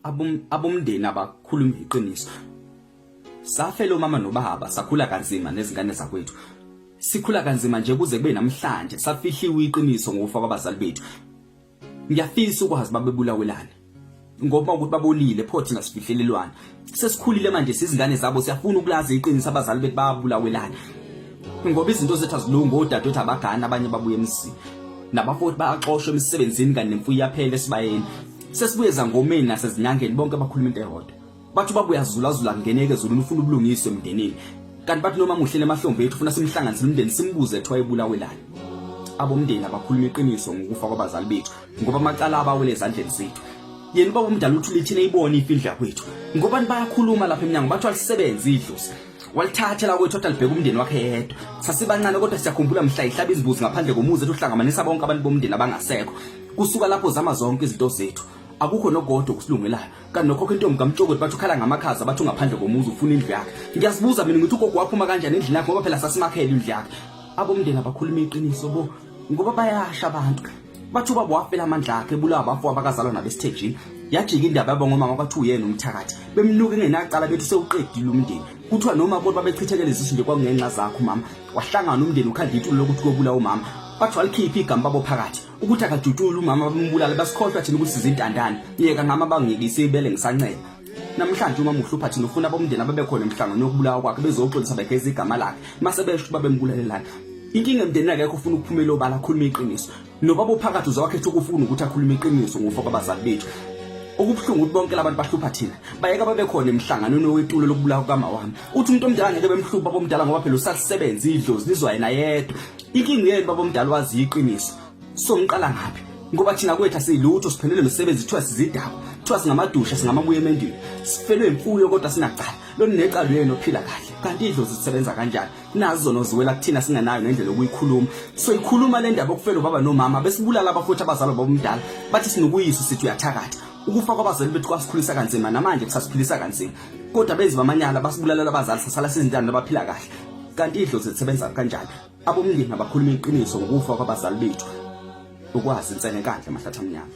Abomndeni abakhuluma iqiniso. Safela omama nobaba sakhula kanzima nezingane zakwethu. Sikhula kanzima nje kuze kube namhlanje safihliwe iqiniso ngokufa kwabazali bethu. Ngiyafisa ukwazi babebulawelani. Ngoba ukuthi babolile pho thina sifihlelelwana. Sesikhulile manje sizingane zabo siyafuna ukulazi iqiniso abazali bethu babulawelani. Ngoba izinto zethu azilungi odadewethu abagana abanye babuye emzini. Nabafowethu bayaxoshwa emsebenzini kanti nemfuyo iyaphela esibayeni. Sesibuye ezangomeni nasezinyangeni bonke bakhuluma into eyodwa. Bathi ubaba uyazulazula kungeneke ezulwini ufuna ubulungiswa emndenini. Kanti bathi noma muhlele emahlombe ethu ufuna simhlanganise nomndeni simbuze kuthiwa ebulawelani. Abomndeni abakhuluma iqiniso ngokufa kwabazali bethu ngoba amacala abawele ezandleni zethu. Yena ubaba omdala uthi lithina ibone ifindla kwethu. Ngoba bayakhuluma lapha emnyango bathi alisebenzi idlozi. Walithatha la kwethu alibheka umndeni wakhe yedwa. Sasibancane kodwa siyakhumbula mhla ihlaba izimbuzi ngaphandle komuzi ethi uhlangamanisa bonke abantu bomndeni abangasekho. Kusuka lapho zama zonke izinto zethu. Akukho nogodwa okusilungelayo. Kanti nokhokho intombi kaMtshokoti bathi ukhala ngamakhaza bathi ungaphandle komuzi ufuna indlu yakhe. Ngiyazibuza mina ngithi ugogo waphuma kanjani endlini yakhe ngoba phela sasimakhele indlu yakhe. Abomndeni abakhuluma iqiniso bo ngoba bayasha abantu. Bathi ubaba wafela amandla akhe ebulawa abafowabo abakazalwa nabesithenjini. Yajika indaba yabo ngomama kwathi uyena umthakathi. Bemnuka engenacala bethi sewuqedile umndeni. Kuthiwa noma kodwa babechithekele izisu nje kwakungenxa zakho mama. Wahlangana umndeni ukhanda itulo lokuthi kuyobulawa umama. Bathi walikhipha igama babo phakathi. Ukuthi akajutshulwe umama bambulala basikhohlwa thina ukuthi sizintandane. Yeka ngama bangikise ibele ngisancela. Namhlanje umama uhlupha thina ufuna abomndeni ababekhona emhlanganweni wokubulawa kwakhe bezoxolisa begeza igama lakhe. Mase besho ukuthi babembulalelani. Inkinga emndenini akekho ufuna ukuphumela obala akhulume iqiniso. Nobaba uphakathi uzowakhetha ukufuna ukuthi akhulume iqiniso ngokufa kwabazali bethu. Okubuhlungu ukuthi bonke labantu bahlupha thina. Bayeka babekhona emhlanganweni wetulo lokubulawa kukamawami. Uthi umuntu omdala ngeke bemhlupha baba omdala ngoba phela usalisebenza idlozi lizwa yena yedwa. Inkinga yenu baba omdala wazi iqiniso. Somqala ngaphi? Ngoba thina kwethu asilutho siphelele umsebenzi kuthiwa sizidakwa. Kuthiwa singamadusha singamabuya emendweni. Sifelwe imfuyo kodwa sinacala. Lona necala yenu ophila kahle. Kanti idlozi lisebenza kanjani? Nazi zona ziwela kuthina singanayo nendlela yokuyikhuluma. So ikhuluma le ndaba okufela ubaba nomama besibulala abafowethu abazalwa baba omdala. Bathi sinokuyisa sithi uyathakatha. Ukufa kwabazali bethu kwasikhulisa kanzima namanje kusasiphilisa kanzima. Kodwa benzi bamanyala basibulalela abazali sasala sizintando abaphila kahle. Kanti idlozi lisebenza kanjani? Abomndeni abakhuluma iqiniso ngokufa kwabazali bethu. Ukwazi insene kandle mahlathi amnyama.